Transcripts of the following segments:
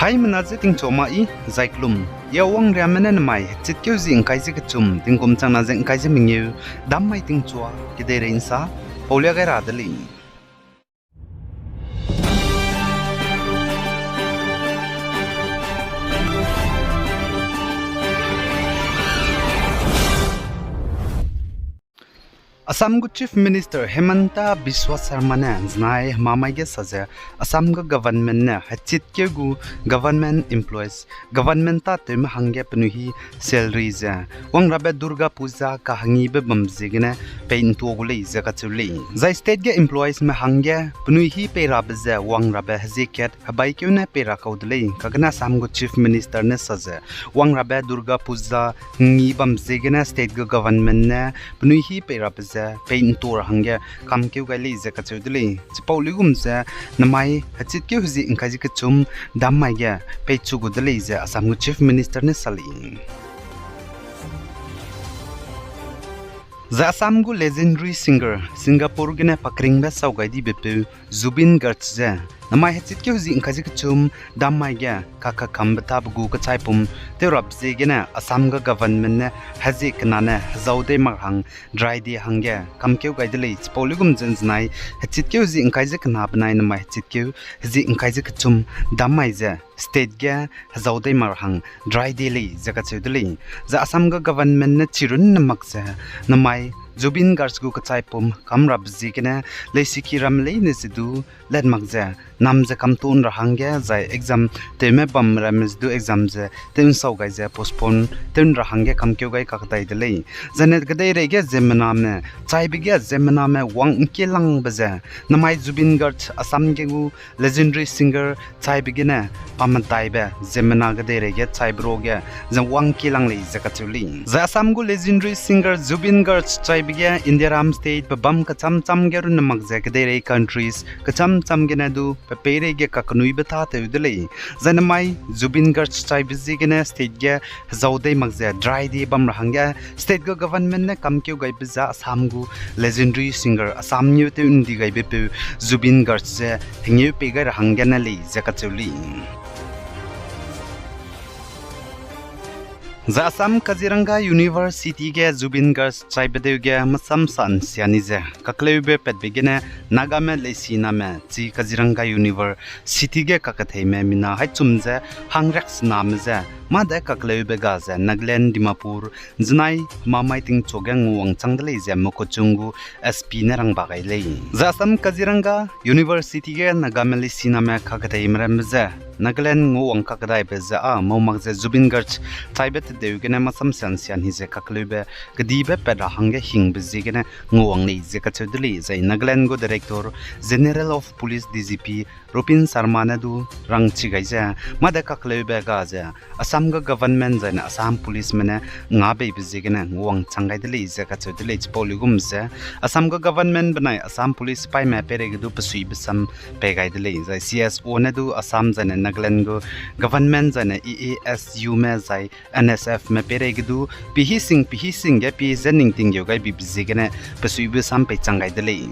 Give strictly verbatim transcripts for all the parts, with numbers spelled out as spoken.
Haimena je tingchua ma i, zai kelum, i a wangriame ne namai hechitkeu zi ngkai ze kechum, tingkum changna ze ngkai ze mengeu, dam mai tingchua kedeirei nsa paulia gai ra de lei. Assam gu Chief Minister Himanta Biswa Sarma ne ’nzenai hemamai ge sa ze, Assam gu government ne hechitkeu gu government employees, government tâtewme hangge penui hî salary ze wangrabe Durga Puja kahengibe bam ziegene pei ’ntua gu lei ze kacheu lei. Zai state ge employeesme hangge penui hî pei rabe ze wangrabe hezie kat hebaikeu ne pei ra kau de lei. Kagene Assam gu Chief Minister ne sa ze, wangrabe Durga Puja ngi bam ziegene state gu government ne penui hî pei rabe ze pei ’ntua ra hangge kamkeu gai lei ze kacheu de lei. Chipau luigum ze namai hechitkeu hezie ngkai ze kechum dam mai ge peichu gu de lei ze Assam gu Chief Minister ne sa lei. Zai Assam gu legendary singer, Singapore gene pakringbe sau gai dibepeu Zubeen Garg ze namai hechitkeu hezie ngkai ze kechum dam mai ge kakakambe tabe gu kechaipum tew rabe ziegene Assam gu government ne hezie kena ne hezau dei mak ra hang dry day hangge kamkeu gai de lei. Chipau luigum ze ’nzenai hechitkeu hezie ngkai ze kena benai namai hechitkeu hezie ngkai ze kechum dam mai ze state ge hezau dei mak ra hang dry day lei ze kacheu de lei. Zai Assam gu government ne chirunne mak ze namai Zubeen Garg gu kechaipum kam rabe ziegene leisiki ramme leine ze du let mak ze nam ze kamtun ra hangge zai exam tewme bam ramme ze du exam ze tew ’nsau gai ze postpone tew ’nra hangge kamkeu gai kakdai de lei. Zai ne kedeirei ge ziemmename, chaibe ge ziemmename wang ’ngkielangbe ze namai Zubeen Garg Assam ge gu legendary singer chaibe gene pamedaibe ziemmena kedeirei ge chaibe ruage ze wang ’ngkielang lei ze kacheu lei. Zai Assam gu legendary singer Zubeen Garg chaibe ge Indiaram state pe bam kecham cham ge runne mak ze kedeirei countries kecham cham gene du pe peireige kakenuibe tâtew de lei. Zai namai Zubeen Garg chaibe ziegene state ge hezau dei mak ze dry day bam ra hangge state gu government ne kamkeu gaibe ze Assam gu legendary singer Assam ngeutew ’ndi gaibepeu Zubeen Garg ze hengeu pei gai ra hangge ne lei ze kacheu lei. Zai Assam Kaziranga University ge Zubeen Garg chaibe deu ge masam sa ’nsia ni ze kakleube patbe gene Nagame leisiname chi Kaziranga University ge kaketheime mina haichum ze hangriaksename ze mâ de kakleube ga ze Nagaland Dimapur ’nzenai hemamai tingchua ge nguawang chang de lei ze Mokokchung gu S P ne rangba gai lei. Zai Assam Kaziranga University ge Nagame leisiname kaketheime ramme ze Nagaland nguawang kakdaibe ze â mau mak ze Zubeen Garg chaibe tedeu gene masam sa ’nsia ni ze kakleube kedibe pat ra hangge hingbe ziegene nguawang lei ze kacheu de lei. Zai Nagaland gu Director General of Police, D G P Rupin Sharma ne du rangchi gai ze mâ de kakleube ga ze Assam gu government zaine Assam policeme ne ngabeibe ziegene nguawang chang gai de lei ze kacheu de lei. Chipau luigum ze Assam gu government benai Assam police sipaime peireige du pesuibe sam pei gai de lei. Zai C S O ne du Assam zaine Nagaland gu government zaine A A S Ume zai N S Fme peireige du pehî sing pehî sing ge pie ze ning tinggeu gaibibe ziegene pesuibe sam pei chang gai de lei.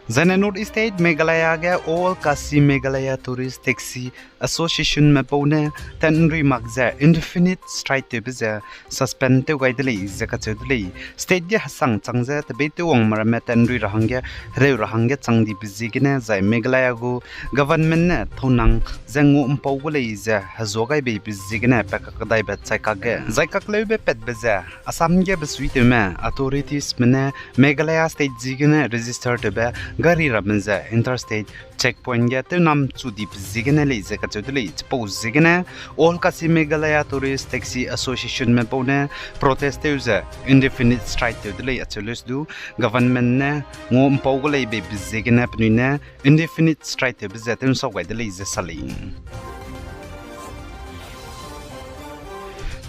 Zaine North East State Meghalaya ge All Khasi Meghalaya Tourist Taxi Associationme bau ne tat ’nrui mak ze indefinite strike tewbe ze suspend tew gai de lei ze kacheu de lei. State ge hesang chang ze tebeitewwangme ramme tat ’nrui ra hangge hereu ra hangge chang dibe ziegene zai Meghalaya gu government ne thounang ze ngua ’mpau gu lei ze hezuagaibeibe ziegene pa kakdaibe chai kakge. Zai kakleube patbe ze Assam ge besuitewme authoritiesme ne Meghalaya State ziegene register tewbe gari ramme ze interstate checkpoint ge tewnam chu dibe ziegene lei ze kacheu de lei. Chipau ziegene All Khasi Meghalaya Tourist Taxi Associationme bau ne protest tew ze indefinite strike tew de lei. Acheu leuse du government ne ngua ’mpau gu lei beibe ziegene penui ne indefinite strike tewbe ze tew ’nsau gai de lei ze sa lei.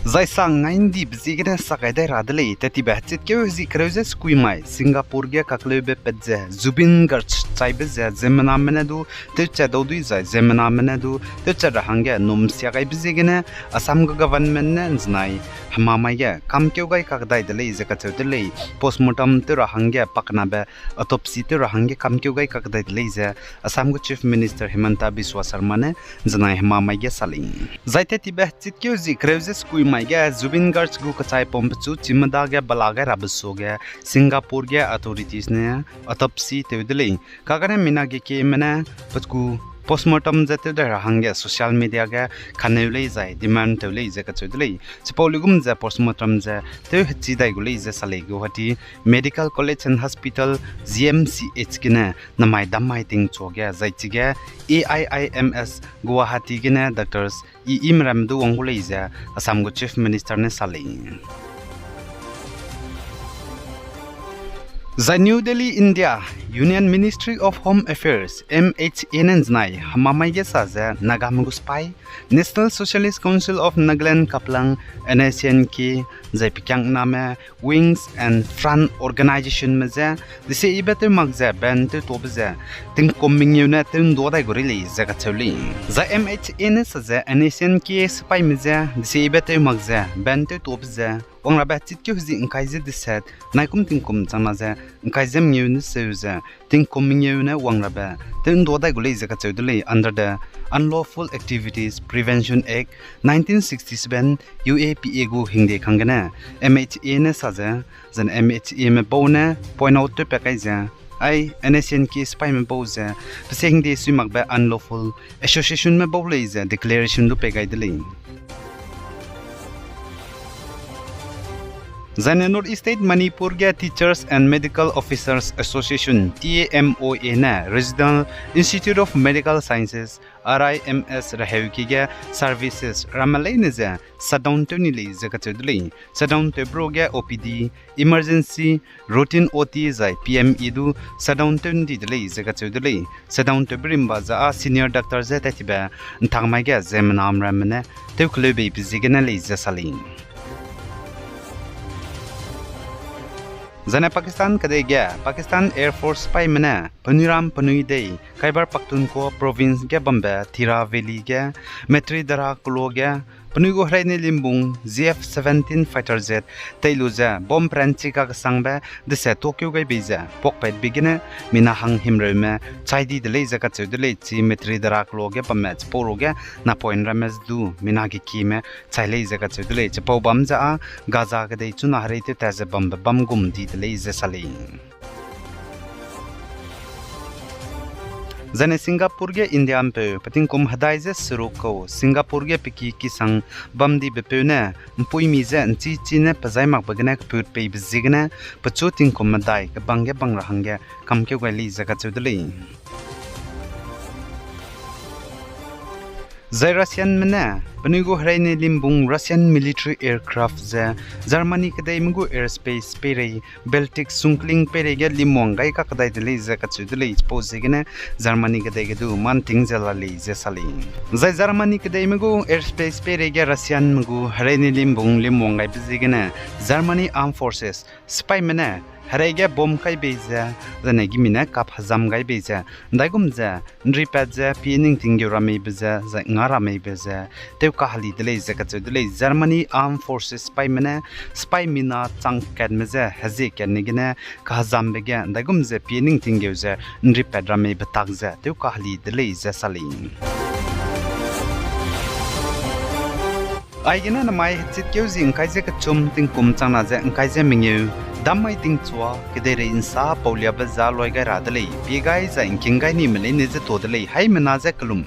Zai sang ngai ndibe ziegene sa gai dai ra de lei, tat tibe hechitkeu hezie kereu ze sekui mai Singapore ge kakleube pat ze Zubeen Garg chaibe ze ziemmename ne du tewchat dau dui zai ziemmename ne du tewchat ra hangge num sia gaibe ziegene Assam gu government ne nzenai hemamai ge kamkeu gai kakdai de lei ze kacheu de lei. Postmortem tew ra hangge pakenabe autopsy tew ra hangge kamkeu gai kakdai de lei ze Assam gu Chief Minister Himanta Biswa Sarma ne nzenai hemamai ge sa lei. Zai tat tibe hechitkeu hezie kereu ze sekui mai ge Zubeen Garg gu kachai pum pechu chime dage bela gai rabe suage Singapore ge authorities ne autopsy tew de lei. Kagane mina ge kieme ne pechu postmortem ze tew dai ra hangge social media ge kaneu lei zai demand tew lei ze kacheu de lei. Chipau luigum ze postmortem ze tew hechi dai gu lei ze sa lei. Guwahati Medical College and Hospital, G M C H gene namai dammai tingchuage zai chige A I I M S Guwahati gene doctors i imram du wang gu lei ze Assam gu Chief Minister ne sa lei. Zai New Delhi, India, Union Ministry of Home Affairs, M H A ne nzenai hemamai ge sa ze Nagame gu sipai, National Socialist Council of Nagaland Kaplang, N S C N K, zai pekiangname Wings and Front Organization me je deseibe tew mak ze ban tewtuabe ze tingkum mengeu ne tew ndua dai gu rei lei ze kacheu lei. Zai M H A ne sa ze N S C N K sipaime je deseibe tew mak ze ban tewtuabe ze wang rabe chitkeu hezie ngkai ze deset naikum tingkum changna ze ngkai ze mengeu ne seu ze tingkum mengeu ne wang rabe tew ndua dai gu lei ze kacheu de lei under the Unlawful Activities Prevention Act nineteen sixty-seven, U A P A gu hingde kang gene M H A ne sa ze, zene M H A me bau ne point out tew pa kai ze, ai N S C N K sipaime bau ze pese hingde sui makbe unlawful association me bau lei ze declaration du pei gai de lei. Zane North East State Manipur ge Teachers and Medical Officers Association, T A M O A ne Regional Institute of Medical Sciences, R I M S reheuki ge services ramme leine ze shutdown tew ni lei ze kacheu de lei. Shutdown tewbe ru ge O P D, emergency, routine O T zai P M E du shutdown tew ndi de lei ze kacheu de lei. Shutdown tewbe rimba ze â senior doctor ze tat tibe ntakmai ge ziemmenam ramme ne tew keleubeibe ziegene lei ze sa lei. Zane Pakistan kedei ge Pakistan Air Force sipaime ne penui ram penui dei Khyber Pakhtunkhwa Province ge bambe Tira Valley ge Metridhara keloa ge penui gu hereine limbung G F seventeen fighter jet tei lu ze bomb peranchi kakesangbe dese tuakeu gai bei ze puakpatbe gene mina hang himreume chai di de lei ze kacheu de lei. Chi Metridhara keloa ge bamme chipau ru ge napoin ramme du mina gekieme chai lei ze kacheu de lei. Chipau bam ze â Gaza kedei chuna herei tewtat ze bambe bam gum di de lei ze sa lei. Zane Singapore ge India mpeu pe tingkum hedai ze seruk kau Singapore ge pe ki kisang bam dibe peu ne mpuimi ze nchichi ne pezai makbe gene keput peibe ziegene pechu tingkum medai kebang ge bang ra hangge kamkeu gai lei ze kacheu de lei. Zai Russianme ne penui gu hereine limbung Russian military aircraft ze Germany kedeime gu airspace peirei Baltic sungkling peirei ge limwang gai kakdai de lei ze kacheu de lei. Chipau ziegene Germany kedei ge du manting ze la lei ze sa lei. Zai Germany kedeime gu airspace peirei ge Russianme gu hereine limbung limwang gaibe ziegene Germany Armed Forces sipaime ne herei ge bomb kai bei ze, zane gimi ne kap hezam gai bei ze, ndaigum ze nripat ze pie ningting geu rameibe ze zai nga rameibe ze tew kaheli de lei ze kacheu de lei. Germany Armed Forces sipaime ne sipai mina chang katme ze hezie katne gene kahezambe ge ndaigum ze pie ningting geu ze nripat rameibe tak ze tew kaheli de lei ze sa lei. Aigene namai hechitkeu zi ngkai ze kechum tingkum changna ze ngkai ze mengeu, dammai tingchua kedeirei nsa pauliabe za loi gai ra de lei, pie gai zai ngking gai nime leine ze tuâ de lei, haimena ze kelum.